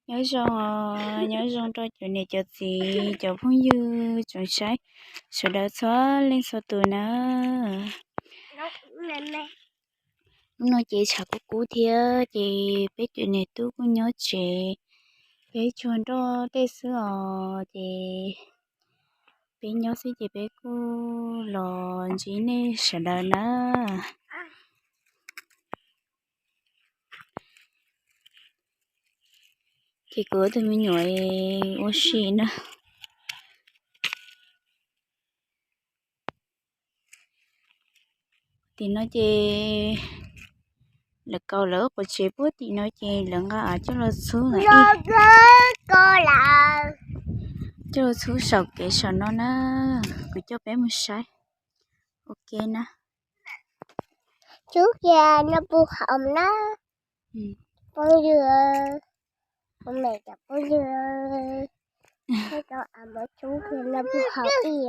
Nyob zoo, nyob zoo rau cov niam cov txiv cov phooj ywg tsoom saib sawv daws txhua leej txhua tus na. Hnub no ces tshav kub kub thiab ces peb cov niam tub kuj nyob tsev, peb tsuag nroj tej xwb os ces peb nyob xwb ces peb kuj los ntsib nej sawv daws na. Ces kuv tus me nyuam ua si na. Tim no ces lawv kaus lawv quav tsev puag tim no ces lawv nqa av coj los txhub, coj los txhub saum kev saum no na. Kuv coj peb mus saib ua ke na. Txhub kiag no puag hauv na, phooj ywg, kuv me cov phooj ywg, txhub kiag no puag hauv ib.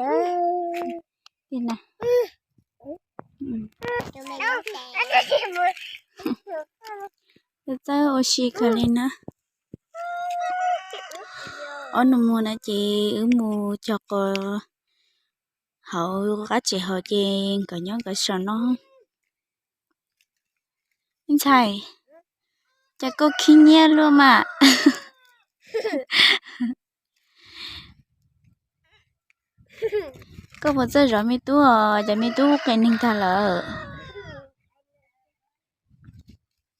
Txawj ua si kawg li na. Ob nus muag no ces wb mus cog qos hauv qab tsev hauv ces nkawd nyob nkawd saum no. Ntxhais, cas koj khib nyiab luaj mas. Koj puas txawj zov me tub os? Cas me tub qis neeg tag lawm.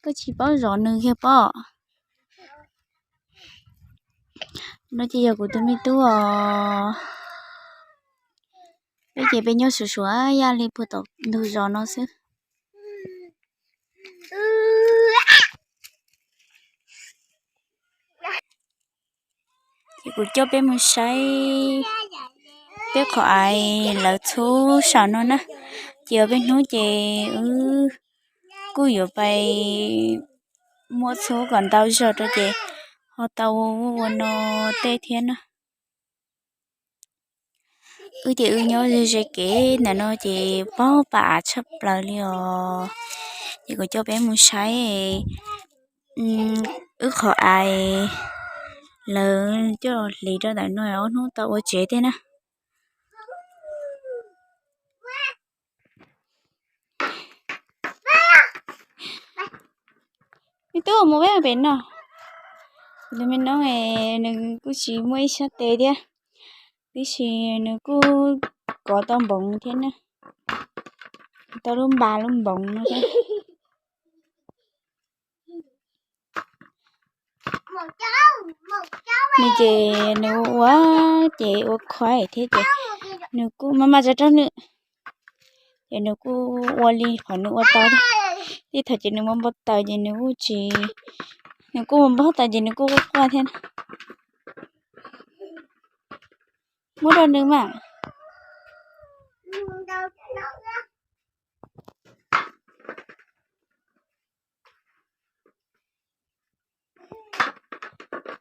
Koj tsis paub zov nws kiag pob. No ces yog kuv tus me tub os. Peb ces peb nyob suav suav yaj li puag tom ntug zos no xwb. Ces kuv coj peb mus saib peb qhov av lawv txhub saum no na. Ces ob peb hnub ces wb kuj yuav pais muab txhub kom ntau zog rau ces ho tau ua ub ua no tej thiab na. Wb ces wb nyob ze ze kev ntawm no ces paub pas av tshaj plaws li os. Ces kuv coj peb mus saib wb qhov av lawv coj hliv rau ntawm no ob hnub tau ua tsev thiab na. Me tub mus peb pem no. Kuv tus me noob nws kuj tsis muaj ib sab tes thiab, tiam sis nws kuj kov tau npoov thiab na, tau lub npas lub npoov no thiab. Nws ces nws ua ces ua khuaib thiab ces nws kuj maj maj tsa rau nws, ces nws kuj ua li qhov nws ua tau thiab. Tej thaum ces nws mus npau taws ces nws kuj tsis, nws kuj mus npau taws ces nws kuj quaj quaj thiab. Muab rau nws mas.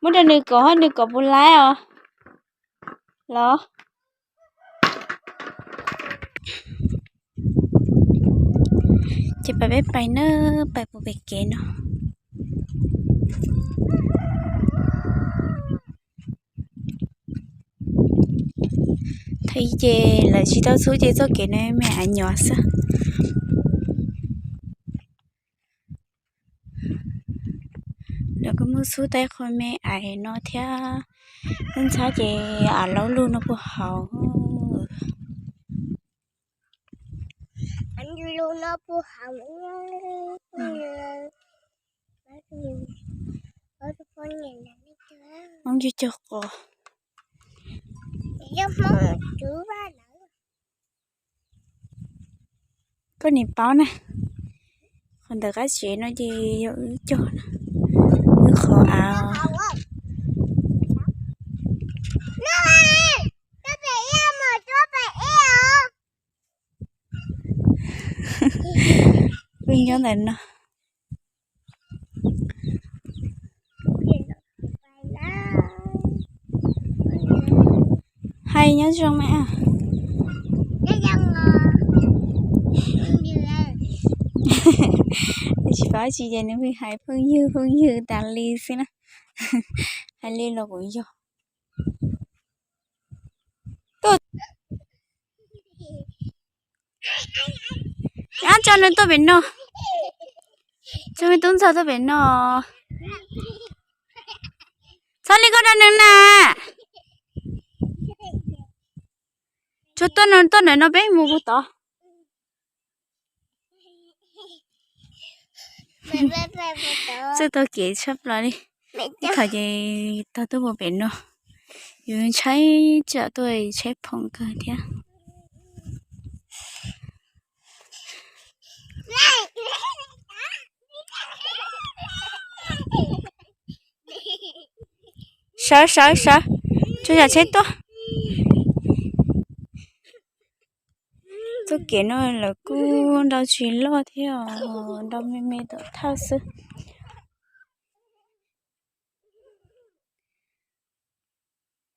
Muab rau nws kov, nws kov puas laib os los. Ces pais peb pais na, pais puag pem kev no. Thaum ub ces lawv tsis tau txhub ces txoj kev no me av nyuam xwb. Lawv kuj muab txhub tau qhov me av no thiab. Ntxhab ces av laub lug no puag hauv. Hmoob cog cog qos. Koj nim paub na, qhov ntawm qab tsev no ces yog wb cog na, wb qhov av. Wb nyob ntawm no. Hais nyob zoo mas. Nws tsis paub tsis ces nws pheej hais phooj ywg phooj ywg tas li xwb na. Hais li los kuv yog. Tuaj, ab, tso nws tuaj pem no. Tso me tub ntxawg tuaj pem no. Txhob li koj dag nws na. Tsuas tuaj no, tuaj ntawm no peb mus puag tod. Txawj taug kev tshaj plaws li. Ib thaum ces tog tuaj puag pem no, yus tshaib tsam tuaj tshaib phoom kawg thiab. Sawv sawv sawv, tsuas yam tsheb tuaj. Txoj kev no lawv kuj nrau tsis loj thiab, nrau me me tom thawj xwb.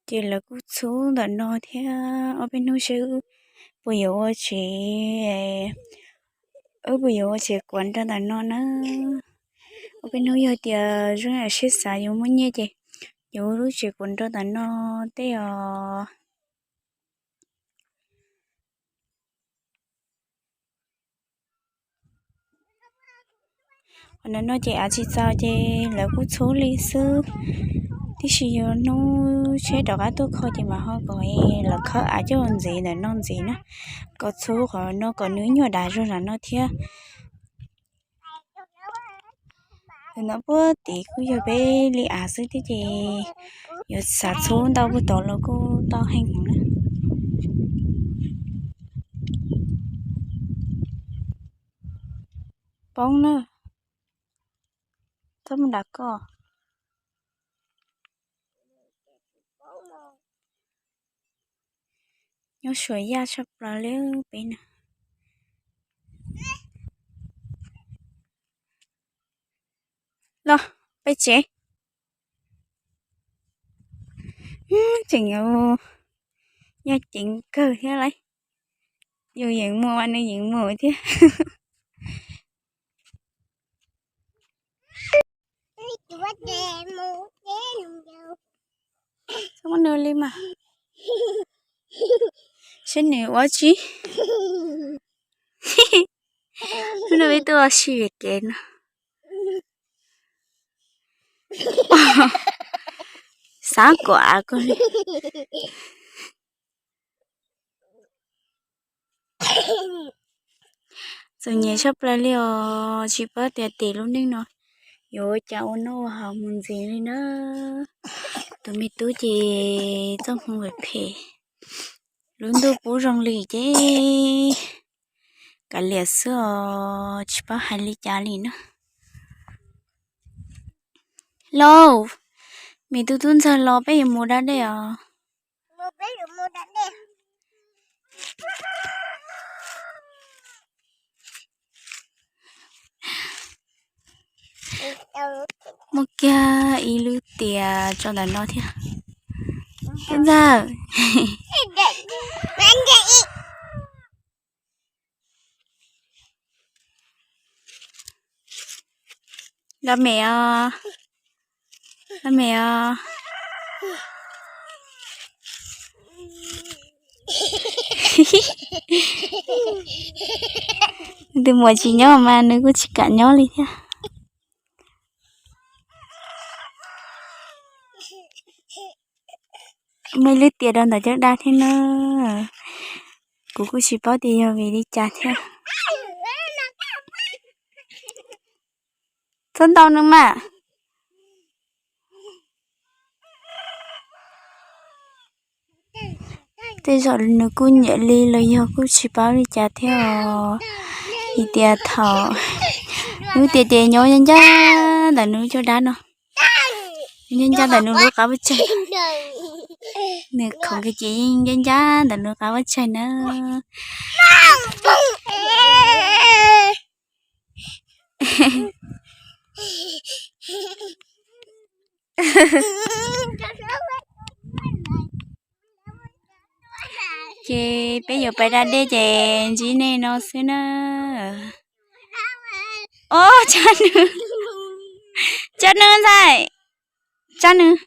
Ces lawv kuj txhub ntawm no thiab. Ob peb hnub seb wb puas yuav ua tsev, wb puas yuav ua tsev kuav nrau ntawm no na. Ob peb hnub yog tias zoo yam siab xav yuav muaj nyiaj ces yuav ua lub tsev kuav nrau ntawm no tej os. Qhov no no ces av tsis txaus ces lawv kuj txhub li xwb. Tiam sis yog hnub tsheb rov qab tuaj kho ces mam ho kom lawv khawb av coj ntxiv ntawm no ntxiv na, kom txhub qhov no kom nws nyuag dav zog zam no thiab. Tus no puag tid kuj yog peb li av xwb thiab ces yuav xav txhub ntau puag tod los kuj tau heev na. Poob na, txhob mus nram koj. Nyob suav yaj tshaj plaws li peb na. Los peb tsev. Tseem yog ceev kawg thiab lauj. Yus yeem mus mas nws yeem mus thiab. Txhob muab nws li mas. Saib nws ua tsi. Hnub no peb tuaj ua si pem kev no. Xav kom av koj li. Txom nyem tshaj plaws li os, tsis paub tias tim lub neej no yuav ua cas ua noj ua haus mus ntxiv li na. Tus me tub ces txoj hmoo phem phem, lub ntuj pub zoo li ces kav liam xwb os, tsis paub hais li cas li na. Lauj, me tub tub ntxawg los peb yuav mus da dej os. Muaj kiag ib lub tias tso ntawm no thiab. Tub ntxawg. Los mem os, los mem os. Tus muam tsis nyob mas nws kuj tsis kam nyob li thiab. Muaj ib lub tias rau ntawm caj dab thiab na. Kuv kuj tsis paub tias yog vim li cas thiab. Txhob ntaus nws mas. Tej zaum nws kuj nyiam li los yog kuj tsis paub li cas thiab os. Vim tias thaum nws tias ces nyob ncaj ncaj ntawm nws caj dab no, ncaj ncaj ntawm nws lub qab vaj tsaig. Nws khoom kiag ces yeej ncaj ncaj ntawm nws qab vaj tsaig na. Ces peb yuav pais da dej ces ntsib nej no xwb na. Ob, tsa nws, tsa nws ntxhais. Tsab nws.